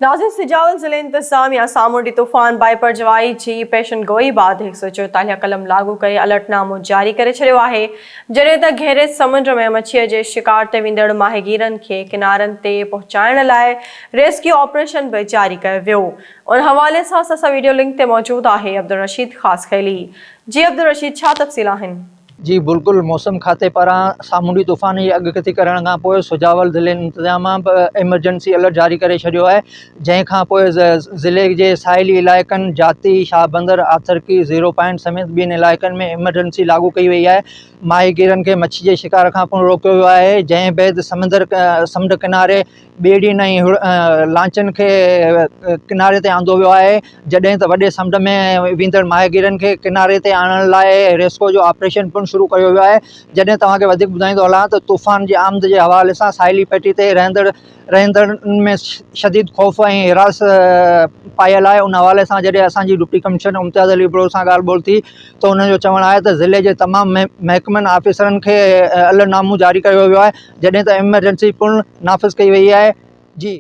ناظم سجاول ضلعي انتظاميا سامونڊي طوفان بائپرجوائي جي پيشن گوئي بعد 144 قلم لاڳو ڪري الرٽ نامو جاري ڪري ڇڏيو آهي، جڏهن ته گهري سمنڊ ۾ مڇيء جي شڪار تي ويندڙ ماهيگيرن کي ڪنارن تي پهچائڻ لاء ريسڪيو آپريشن به جاري ڪيو ويو. ان حوالي سان اسان سان ويڊيو لنڪ تي موجود آهي عبدالرشيد خاصخيلي. جي عبدالرشيد ڇا تفصيل آهن؟ جي بلڪل موسم کاتي پاران سامونڊي طوفان جي اڳڪٿي ڪرڻ کان پوء سجاول ضلعي انتظاميا به ايمرجنسي الرٽ جاري ڪري ڇڏيو آهي جنهن کان پوء ضلعي جي ساحلي علائقن جاتي، شاهبندر، آٿرڪي، زيرو پوائنٽ سميت ٻين علائقن ۾ ايمرجنسي لاڳو ڪئي وئي آهي ماهيگيرن کي مڇي جي شڪار کان پڻ روڪيو ويو آهي جنهن بعد سمندر سمنڊ ڪناري ٻيڙين ۽ لانچن کي ڪناري تي آندو ويو آهي جڏهن ته وڏي سمنڊ ۾ ويندڙ ماهيگيرن کي ڪناري تي آڻڻ لاء ريسڪيو جو آپريشن پڻ شروع ڪيو ويو آهي جڏهن توهان کي وڌيڪ ٻڌائيندو هلان ته طوفان جي آمد جي حوالي سان ساحلي پٽي تي رهندڙ رهندڙن ۾ شديد خوف ۽ هراس پايل آهي ان حوالي سان جڏهن اسان جي ڊپٽي ڪمشنر امتياز علي ابڙو سان ڳالهه ٻولهه ٿي ته انهن جو چوڻ آهي ته ضلعي جي تمام محڪمن آفيسرن کي الرٽ نامو جاري ڪيو ويو آهي جڏهن ته ايمرجنسي پڻ نافذ ڪئي وئي آهي جي.